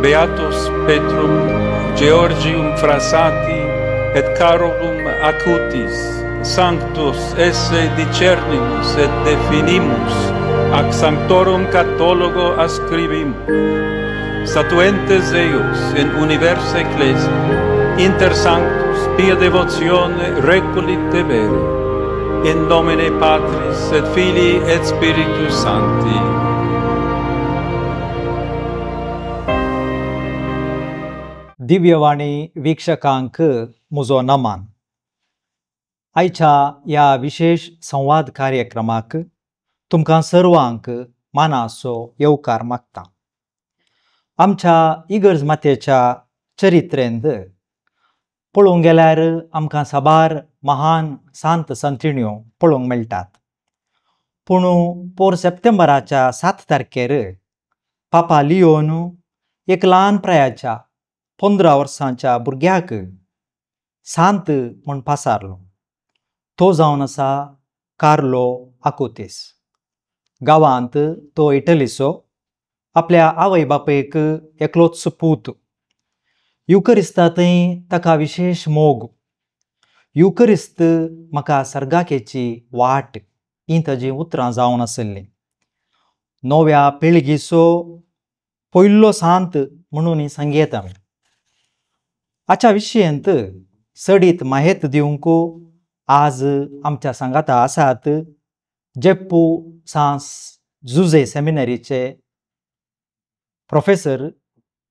Beatos Petrum, Georgium Frassati et Carolum Acutis, sanctos esse discernimus et definimus, ac sanctorum catalogo ascribimus, statuentes eius in universa ecclesia, inter sanctos pia devotione reculit debere, in nomine Patris et Filii et Spiritus Sancti. Divyavani वीक्षकांक म्हजो नमन. आयच्या ह्या विशेष संवाद कार्यक्रमाक तुमकां सर्वांक मानाचो येवकार मागता. आमच्या इगर्ज मातेच्या चरित्रेंत पळोवंक गेल्यार आमकां साबार महान सांत संतिण्यो पळोवंक मेळटात. पूण पोर सप्टेंबराच्या 7 तारखेर पापा लियोन एक ल्हान प्रायाच्या 15 वर्सांच्या भुरग्याक सांत म्हूण पासारलो. तो जावन आसा कार्लो आकुतीस. गांवांत तो इटलीचो, आपल्या आवय बापायक एकलोच पूत. युकरिस्ता थंय ताका विशेष मोग. युकरिस्त म्हाका सर्गाकेची वाट ही ताजी उतरां जावन आसली. नव्या पिळगीचो पयलो सांत म्हणून सांगयता. हाच्या विशयंत चडीत माहेत दिवंक आज आमच्या सांगाता आसात जेप्पू सांस जुजे सेमिनरीचे प्रोफेसर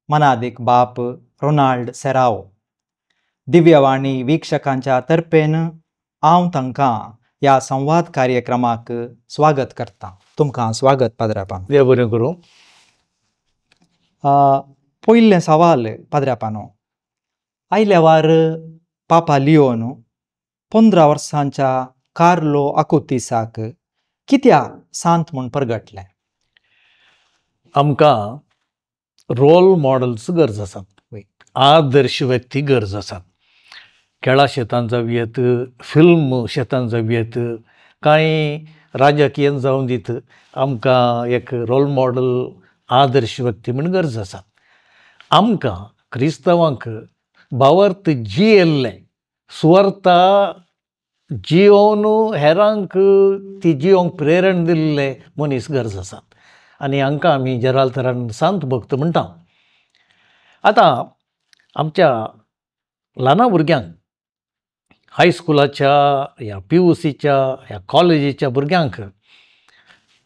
मनादीक बाप रोनाल्ड सेराओ. दिव्यवाणी वीक्षकांच्या तर्फेन हांव तांकां ह्या संवाद कार्यक्रमाक स्वागत करता. तुमकां स्वागत पाद्रापान. देव बरें करूं. पयलें सवाल पाद्रापानो, आयल्या वार पापा लियोन 15 वर्सांच्या कार्लो आकुतीसाक कित्याक सांत म्हूण परगटलें? आमकां रोल मॉडल्स गरज आसात, आदर्श व्यक्ती गरज आसात. खेळा शेतान जावं येत, फिल्म शेतान जावं येत, कांय राजकीय जावन दीत, आमकां एक रोल मॉडल आदर्श व्यक्ती म्हूण गरज आसा. आमकां क्रिस्तांवांक भावार्थ जियेल्लें, सुवार्था जियोवन हेरांक ती जियोंक प्रेरण दिल्ले मनीस गरज आसात. आनी हांकां आमी जराल तरान सांत भक्त म्हणटा. आतां आमच्या ल्हाना भुरग्यांक, हायस्कुलाच्या ह्या पी यू सीच्या ह्या कॉलेजीच्या भुरग्यांक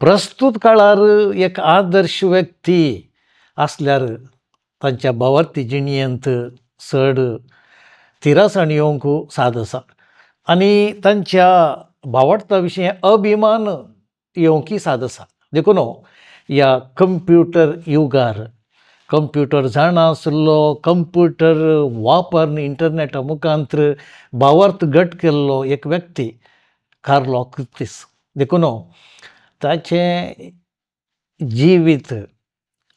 प्रस्तूत काळार एक आदर्श व्यक्ती आसल्यार तांच्या भावार्थी जिणेंत चड तिरासण येवंक साद आसा आनी तांच्या भावार्था विशीं अभिमान येवंकय साद आसा. देखून ह्या कंप्युटर युगार कंप्युटर जाणा आशिल्लो, कंप्युटर वापरून इंटरनेटा मुखांतर भावार्थ घट केल्लो एक व्यक्ती कार्लो आकुतीस. देखून ताचें जिवीत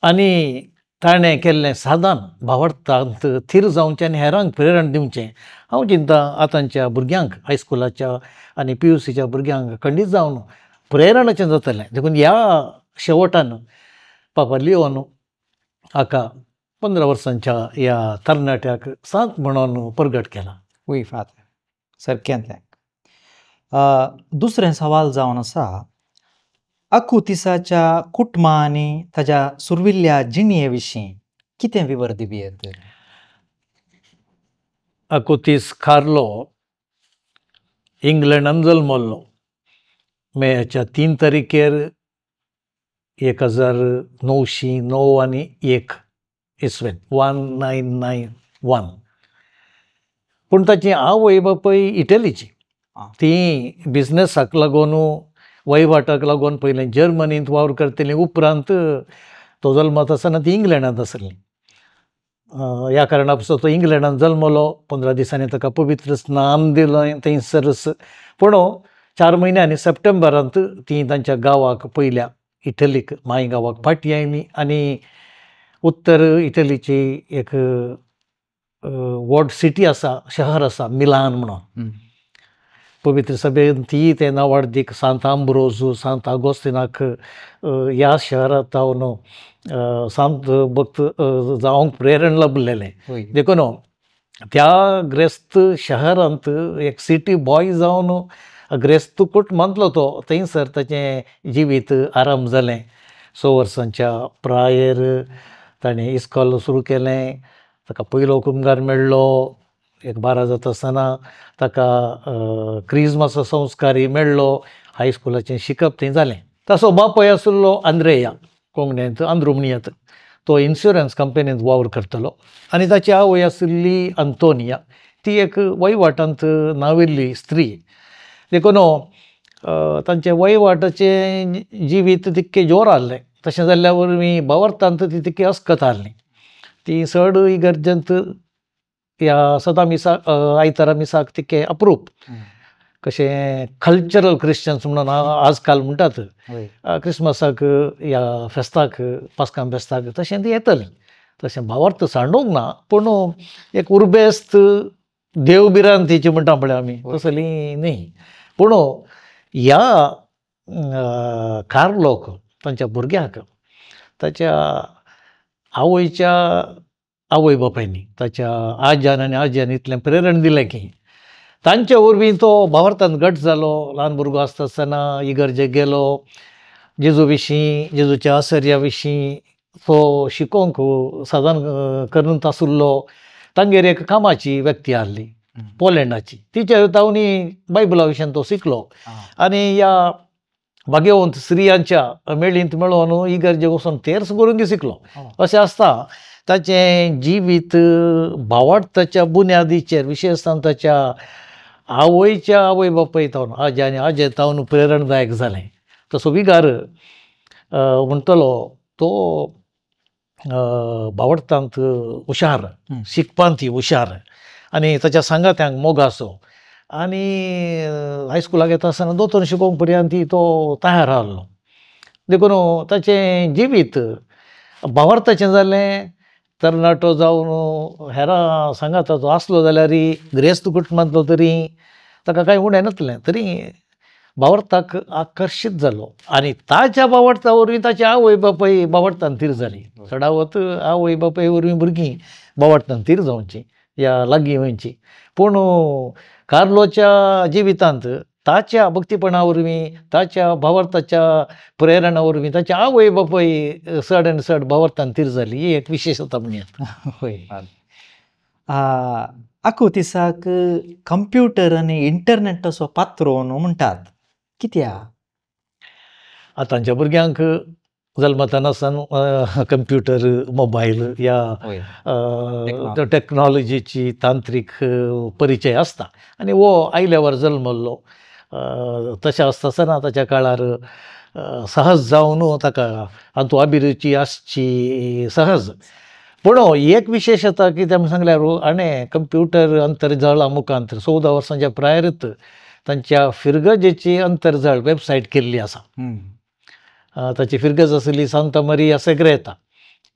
आनी ताणें केल्लें साधन भावार्थांत थीर जावचें आनी हेरांक प्रेरण दिवचें. हांव चिंता आतांच्या भुरग्यांक, हायस्कुलाच्या आनी पी यू सीच्या भुरग्यांक खंडीत जावन प्रेरणाचें जातलें. देखून ह्या शेवटान पापा लियोन हाका 15 वर्सांच्या ह्या तरणाट्याक सांत म्हणून परगट केला. वय फादर, सारकें. दुसरें सवाल जावन आसा, आकुतीसाच्या कुटुंबा आनी ताज्या सुर्विल्ल्या जिणये विशीं कितें विवर दिवयेत? आकुतीस कार्लो इंग्लंडान जल्मल्लो. मेच्या 3 तारखेर 1909 आनी 1 इसवेन 1991. पूण ताची आवय बापूय इटलीची. ती बिजनसाक लागून, वहिवाटाक लागून पयलें जर्मनींत वावर करतली, उपरांत तो जल्मत आसतना ती इंग्लंडांत आसली. ह्या कारणा पासून तो इंग्लंडांत जल्मलो. 15 दिसांनी ताका पवित्र स्नान दिलें थंयसरच. पूण 4 म्हयन्यांनी सप्टेंबरांत ती तांच्या गांवाक पयल्या इटलीक माय गांवाक फाटीं आयली आनी उत्तर इटलीची एक व्हड सिटी आसा, शहर आसा मिलान म्हणून, पवित्र सभेन ती ते नांवाडदीक सांत आंब्रोज, सांत आगोस्तिनाक ह्या शहरांत तावन सांत भक्त जावंक प्रेरण लाबलेलें. देखून त्या ग्रेस्त शहरांत एक सिटी बॉय जावन ग्रेस्त कुटुंबांतलो तो थंयसर ताचें जिवीत आरंभ जालें. 6 वर्सांच्या प्रायेर ताणें इस्कोल सुरू केलें. ताका पयलो कुमगार मेळ्ळो. एक 12 जाता आसतना ताका क्रिजमाचो संस्कारय मेळ्ळो. हायस्कुलाचें शिकप थंय जालें. ताचो बापूय आशिल्लो आंद्रेया, कोंकणींत आंद्रू म्हणयत. तो इन्शुरन्स कंपनींत वावर करतालो आनी ताची आवय आशिल्ली अंतोनिया, ती एक वहिवाटांत नाविल्ली स्त्री. देखून तांचें वहिवाटाचें जिवीत तितकें जोर आहलें. तशें जाल्ल्या वरवीं भावार्थांत ती तितकी अस्कत आहली. ती चड इगर्जेंत ह्या सदां मिसाक, आयतारा मिसाक तितकें अप्रूप. कशें कल्चरल क्रिश्चन्स म्हणून आजकाल म्हणटात, क्रिसमसाक या फेस्ताक, पास्कां फेस्ताक तशें ती येतली. तशें भावार्थ सांडूंक ना, पूण एक उर्बेस्त देव भिरांतीची म्हणटा पळय आमी, तसली न्ही. पूण ह्या कार्लोक, तांच्या भुरग्याक, ताच्या आवयच्या आवय बापायनी, ताच्या आज्यान आनी आजयान इतलें प्रेरण दिलें की तांचे वरवीं तो भावार्थान घट जालो. ल्हान भुरगो आसता आसतना इगर्जेक गेलो, जेजू विशीं, जेजूच्या आसर्या विशीं तो शिकोवंक साधन करून आशिल्लो. तांगेर एक कामाची व्यक्ती आहली पोलंडाची, तिच्या तावनी बायबला विशीं तो शिकलो आनी ह्या भाग्यवंत स्त्रियांच्या मेळींत मेळोवन इगर्जेक वचून तेर्स करूंक शिकलो. अशें आसता ताचें जिवीत भावार्थाच्या बुन्यादीचेर, विशेशतान ताच्या आवयच्या आवय बापाय तावन, आजी आनी आजे तावन प्रेरणदायक जालें. तसो विगार म्हणटलो तो भावार्थांत हुशार, शिकपांत हुशार आनी ताच्या सांगात्यांक मोगाचो. आनी हायस्कुलाक येता आसतना दोतोर शिकोवंक पर्यंत तो तयार आहलो. देखून ताचें जिवीत भावार्थाचें जालें. तरणाटो जावन हेरां सांगाताचो आसलो जाल्यार, ग्रेस्त कुटुंबांतलो तरी ताका कांय उणें नासलें, तरी भावार्थाक आकर्शीत जालो आनी ताच्या भावार्था वरवीं ताची आवय बापाय भावार्थान थीर जाली. चडावत आवय बापाय वरवीं भुरगीं भावार्थान थीर जावची या लागीं वयची. पूण कार्लोच्या जिवितांत ताच्या भक्तीपणा वरवीं, ताच्या भावार्थाच्या प्रेरणा वरवीं ताची आवय बापाय चड आनी चड भावार्थान थीर जाली. ही एक विशेशता म्हणयात. हय. आकुतिसाक कंप्युटर आनी इंटरनेटाचो पात्रो न्हू म्हणटात, कित्याक? आतांच्या भुरग्यांक जल्मताना सावन कंप्युटर, मोबायल ह्या टॅक्नॉलॉजीची तांत्रीक परिचय आसता आनी हो आयल्यावर जल्मल्लो. तशें आसता आसतना ताच्या काळार सहज जावन ताका हातूंत अभिरुची आसची सहज. पूण एक विशेशता कितें म्हूण सांगल्यार, हाणें कंप्युटर अंतर्जाळा मुखांत 14 वर्सांच्या प्रायरत तांच्या फिरगजेची अंतर्जाळ वेबसायट केल्ली आसा. ताची फिरगज आसली सांता मारिया सेग्रेता,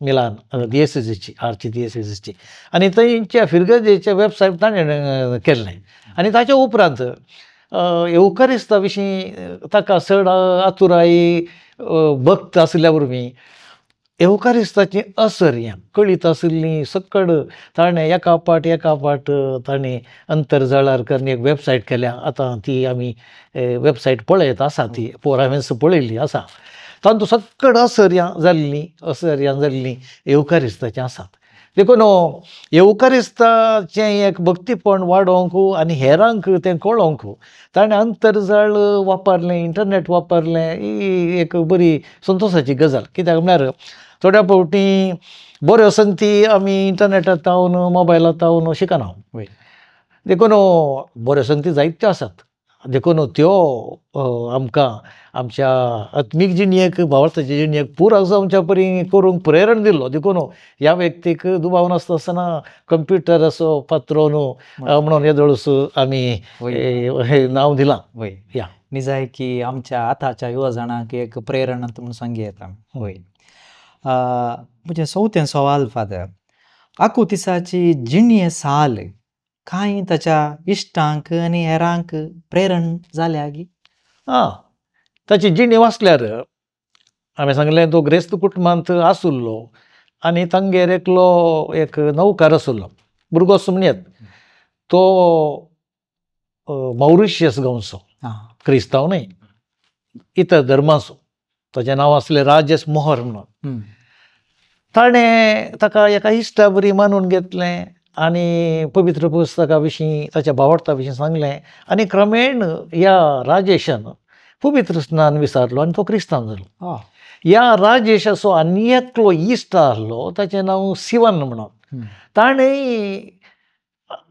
मिलान दियेसेजीची, आर्ची दियेसेजीची, आनी थंयच्या फिरगजेच्या वेबसायट ताणें केल्लें. आनी ताच्या उपरांत येवकारिस्ता विशीं ताका चड आतुराय भक्त आशिल्ल्या वरवीं येवकारिस्ताची असर हें कळीत आशिल्ली सकड ताणें एका फाट एका फाट ताणें अंतर्जाळार करून एक वेबसायट केल्या. आतां ती आमी वेबसायट पळयत आसा, ती पोर हांवें पळयल्ली आसा. तातूंत सकड असर्यां जाल्लीं, असर्यां जाल्लीं येवकारिस्ताचीं आसात. देखून येवकारिस्ताचें एक भक्तीपण वाडोवंक आनी हेरांक तें कळोवंक ताणें अंतर्जाळ वापरलें, इंटरनेट वापरलें. ही एक बरी संतोशाची गजाल. कित्याक म्हळ्यार थोड्या फावटी बऱ्यो संगती आमी इंटरनेटार तावन, मोबायलार तावन शिकना. देखून बऱ्यो संगती जायत्यो आसात. देखून त्यो आमकां आमच्या आत्मीक जिणेक, भावार्थाचे जिणेक पुरक जावच्या परी करूंक प्रेरण दिल्लो. देखून ह्या व्यक्तीक दुबाव नासता आसतना कंप्युटर असो पात्रो न्हू म्हणून येदोळस आमी हें नांव दिलां. या निजाय की आमच्या आतांच्या युवा जाणांक एक प्रेरणा म्हणून सांगी येता. वय. म्हजें चवथें सवाल फादर, आकुतिसाची जिणये साल कांय ताच्या इश्टांक आनी हेरांक प्रेरण जाल्या गी? आं, ताची जिणी वाचल्यार हांवें सांगलें तो ग्रेस्त कुटुंबांत आशिल्लो आनी तांगेर एकलो एक नौकर आशिल्लो, भुरगोच म्हणयत, तो मॉरिशियस गांवचो, क्रिस्तांव न्हय, इतर धर्माचो. ताचें नांव आसलें राजेश मोहर म्हणून. ताणें ताका एका इश्टा बरी मानून घेतलें आनी पवित्र पुस्तका विशीं ताच्या भावार्था विशीं सांगलें आनी क्रमेण ह्या राजेशान पवित्र स्नान विचारलो आनी तो क्रिस्तांव जालो. ह्या राजेशाचो आनी एकलो इश्ट आसलो, ताचें नांव सिवन म्हणून. ताणें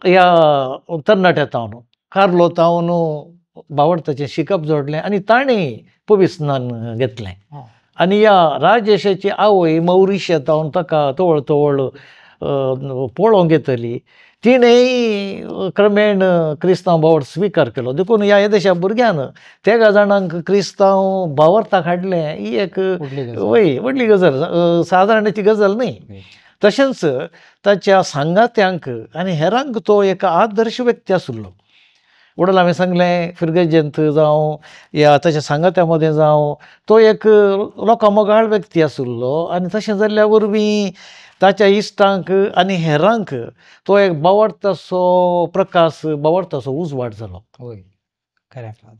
ह्या तरणाट्या तावन कार्लो तावन भावार्थाचें शिकप जोडलें आनी ताणें पवित्र स्नान घेतलें. आनी ह्या राजेशाची आवय मौरिशिया तावन ताका तवळ तवळ पळोवंक येतली, तिणेंय क्रमेण क्रिस्तांव भावार्थ स्विकार केलो. देखून ह्या येदेशा भुरग्यान तेगा जाणांक क्रिस्तांव भावार्थाक हाडलें ही एक वय व्हडली गजाल, सादारणाची गजाल न्हय. तशेंच ताच्या सांगात्यांक आनी हेरांक तो एक आदर्श व्यक्ती आशिल्लो. वडील हांवें सांगलें फिरगजेंत जावं ह्या ताच्या सांगात्या मदें जावं तो एक लोकां मोगाळ व्यक्ती आशिल्लो आनी तशें जाल्ल्या वरवीं ताच्या इश्टांक आनी हेरांक तो एक भावार्थाचो प्रकाश, भावार्थाचो उजवाड जालो. हय, खरें फादर.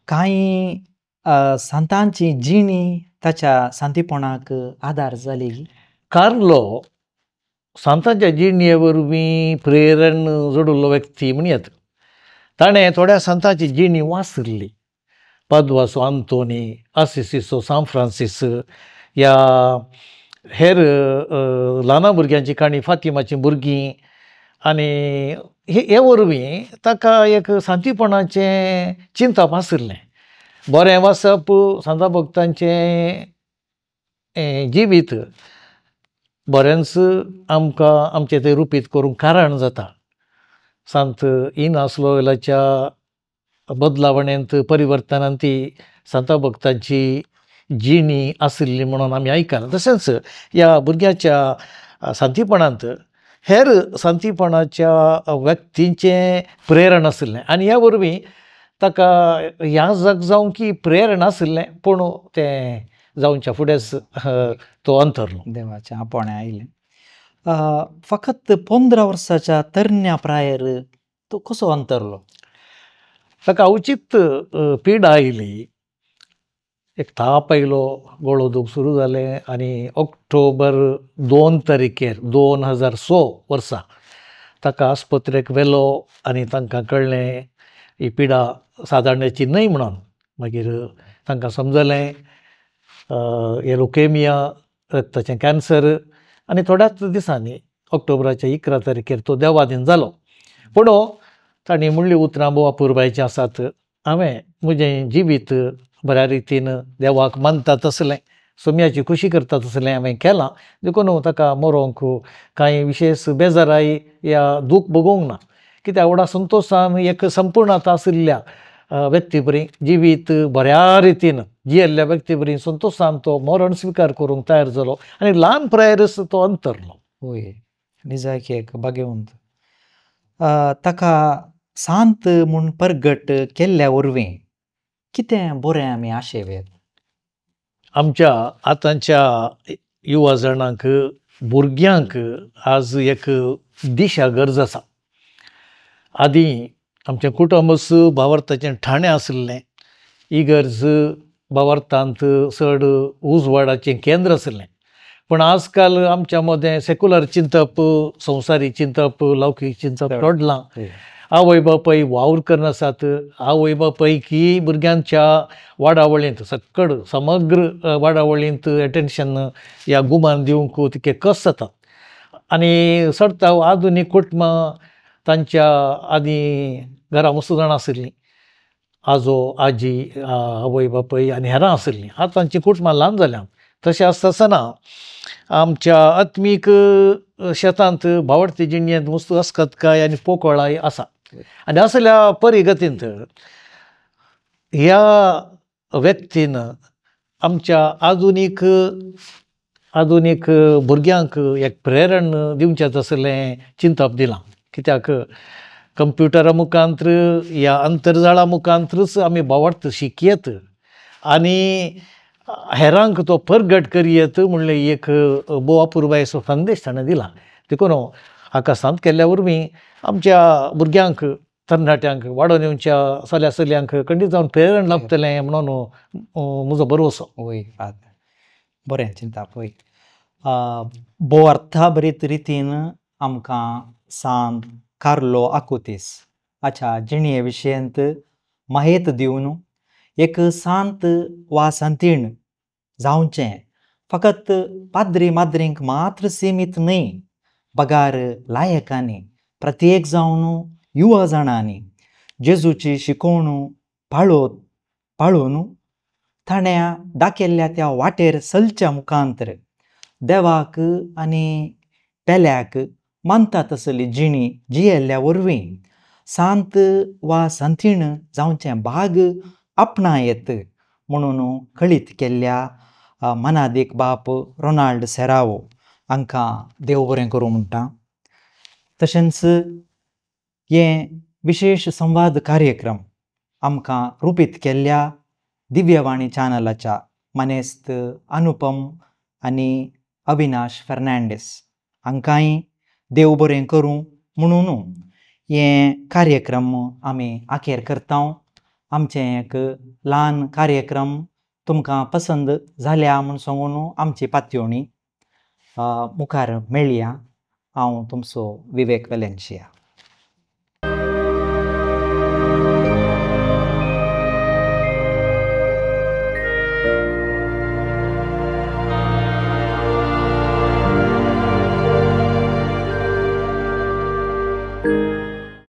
कांय सांतांची जिणी ताच्या सांतीपणाक आदार जाली. कार्लो सांतांच्या जिणे वरवीं प्रेरण जोडिल्लो व्यक्ती म्हणयत. ताणें थोड्या सांतांची जिणी वाचिल्ली. पादवाचो आंतोनी, आसिसीचो सांत फ्रांसीस, ह्या हेर ल्हाना भुरग्यांची काणी, फातिमाचीं भुरगीं, आनी हे वरवीं ताका एक सांतीपणाचें चिंतप आशिल्लें. बरें वाचप, सांता भक्तांचें जिवीत बरेंच आमकां आमचें तें रुपीत करूंक कारण जाता. सांत इनास लोयलाच्या बदलावणेंत, परिवर्तनांत ती सांता भक्तांची जिणी आशिल्ली म्हणून आमी आयकलां. तशेंच ह्या भुरग्याच्या सांतीपणांत हेर सांतीपणाच्या व्यक्तींचें प्रेरण आशिल्लें आनी ह्या वरवीं ताका ह्या जग जावंक की प्रेरण आशिल्लें, पूण तें जावच्या फुडेंच तो अंतरलो. देवाचें आपोवणें आयलें. फकत 15 वर्साच्या तरण्या प्रायेर तो कसो अंतरलो? ताका अवचीत पिडा आयली, एक ताप आयलो, गळो दूख सुरू जालें आनी ऑक्टोबर 2 तारखेर 2006 वर्सा ताका आस्पत्रेक व्हेलो आनी तांकां कळ्ळें ही पिडा सादारण्याची न्हय म्हणून. मागीर तांकां समजलें हे लुकेमिया, रक्ताचें कॅन्सर, आनी थोड्याच दिसांनी ऑक्टोबराच्या 11 तारखेर तो देवाधीन जालो. पूण तांणी म्हणलीं उतरां भोव अपुरबायचीं आसात. हांवें म्हजें जिवीत बऱ्या रितीन देवाक मानता तसलें, सोम्याची खुशी करता तसलें हांवें केलां, देखून ताका मरोंक कांय विशेश बेजाराय या दूख भोगूंक ना. कित्याक व्हडा संतोशान एक संपूर्णता आशिल्ल्या व्यक्ती बरी जिवीत बऱ्या रितीन जियेल्ल्या व्यक्ती बरी संतोशान तो मरण स्विकार करूंक तयार जालो आनी ल्हान पिरायेरच तो अंतरलो. वय, निजायकी एक भाग्यवंत. ताका सांत म्हूण परगट केल्ल्या वरवीं कितें बरें आमी आशेवेत? आमच्या आतांच्या युवा जाणांक, भुरग्यांक आज एक दिशा गरज आसा. आदीं आमचें कुटुंबच भावार्थाचें ठाणें आशिल्लें, इगर्ज भावार्थांत चड उजवाडाचें केंद्र आशिल्लें. पूण आजकाल आमच्या मदें सेक्युलर चिंतप, संवसारीक चिंतप, लौकीक चिंतप चडलां. आवय बापूय वावर करनासात. आवय बापूय की भुरग्यांच्या वाडावळींत सक्कड समग्र वाडावळींत एटेन्शन ह्या गुमान दिवंक तितके कस जाता. आनी चडता आधुनीक कुटुंबां तांच्या आदीं घरा मस्त जाणां आशिल्लीं, आजो आजी, आवय बापूय आनी हेरां आशिल्लीं. आतां तांचीं कुटुंबां ल्हान जाल्यां. तशें आसता आसतना आमच्या आत्मीक शेतांत भावार्थी जिणेंत मस्त अस्कतकाय आनी पोकळाय आसा. आनी असल्या परिगतींत ह्या व्यक्तीन आमच्या आधुनीक आधुनीक भुरग्यांक एक प्रेरण दिवचें तसलें चिंतप दिलां. कित्याक कंप्युटरा मुखांत्र या अंतर्जाळा मुखांतरूच आमी भावार्थ शिकयत आनी हेरांक तो परगट करयत म्हणलें एक भोव अपुरबायेचो संदेश ताणें दिला. देखून हाका सांत केल्ल्या वरवीं आमच्या भुरग्यांक, तरणाट्यांक, वाडोवन येवच्या चल्या चलयांक खंडीत जावन प्रेरण लाभतलें म्हणून म्हजो भरवसो. वय फादर, बरें चिंताप. वय, भोव अर्थाभरीत रितीन आमकां सांत कार्लो आकुतीस हाच्या जिणे विशयंत माहेत दिवन एक सांत वा सांतीण जावचें फकत पाद्री माद्रींक मात्र सिमीत न्हय, बगार लायकांनी प्रत्येक जावन युवा जाणांनी जेजूची शिकोवण पाळून ताणें दाखयल्ल्या त्या वाटेर चलच्या मुखांतर देवाक आनी पेल्याक मानता तसली जिणी जियेल्ल्या वरवीं सांत वा सांतीण जावचें भाग आपणायत म्हणून कळीत केल्ल्या मनादीक बाप रोनाल्ड सेरावो हांकां देव बरें करूं म्हणटा. तशेंच हे विशेश संवाद कार्यक्रम आमकां रुपीत केल्ल्या दिव्यवाणी चॅनलाच्या मानेस्त अनुपम आनी अविनाश फेर्नांडीस हांकांय देव बरें करूं म्हणून हे कार्यक्रम आमी आखेर करता. आमचें एक ल्हान कार्यक्रम तुमकां पसंद जाल्या म्हूण सांगून आमची पातयोणी मुखार मेळया. हांव तुमचो विवेक वेलेन्शिया.